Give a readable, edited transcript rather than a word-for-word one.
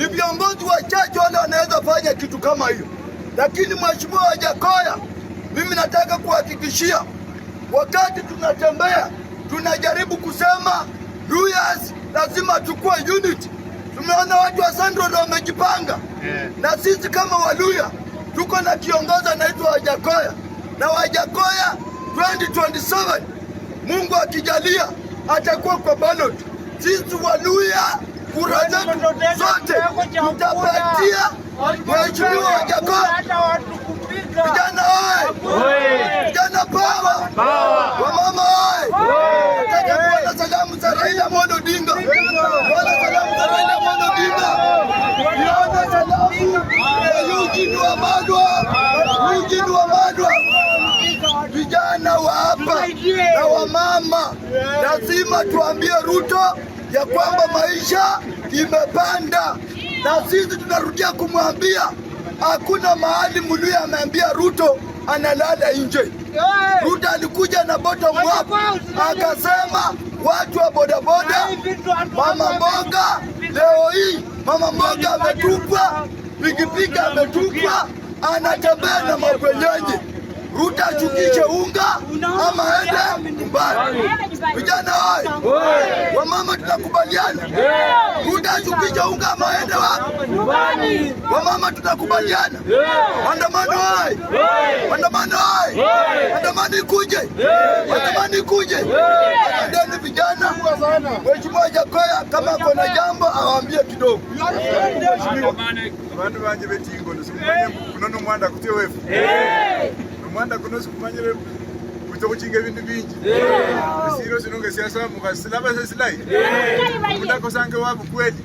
Ni viongozi wachache wale wanaweza fanya kitu kama hiyo, lakini Mheshimiwa Wajackoyah, mimi nataka kuhakikishia, wakati tunatembea tunajaribu kusema Luhyas lazima tukue unity. Tumeona watu wa Central wamejipanga, na sisi kama Waluhya tuko na kiongozi anaitwa Wajackoyah, na Wajackoyah 2027 Mungu akijalia atakuwa kwa ballot. Sisi Waluhya kura zetu zote tutapatia Mheshimiwa Wajackoyah. Vijana oye! Vijana power! Wamama oye! Nataka kuona salamu za Raila Amolo Odinga. Kuona salamu za Raila Amolo Odinga. Nione salamu ya Eugene Wamalwa. Eugene Wamalwa. Vijana wa hapa na wamama lazima tuambie Ruto ya kwamba maisha imepanda, na sisi tunarudia kumwambia hakuna mahali Mluhya ameambia Ruto analala nje. Ruto alikuja na bottom up akasema watu wa bodaboda, mama mboga. Leo hii mama mboga ametupwa, pikipiki ametupwa, anatembea na mabwenyenye. Ruto ashukishe unga ama aende nyumbani. Vijana oye! Wamama tunakubaliana, Ruto ashukishe unga ama aende wapi? Wamama tunakubaliana, maandamano oye! Maandamano oye! Maandamano ikuje, maandamano ikuje. Asanteni vijana. Mheshimiwa Wajackoyah kama kuna jambo awaambie kidogo. Abandu banje betingono sikumanye kuno nomwanda kutye wefu nomwanda kuno sikumanyire kucha kuchinga ebindu bingi esiro sino nga syasamuka silaba sesilayi mundu akosange wabu kweli.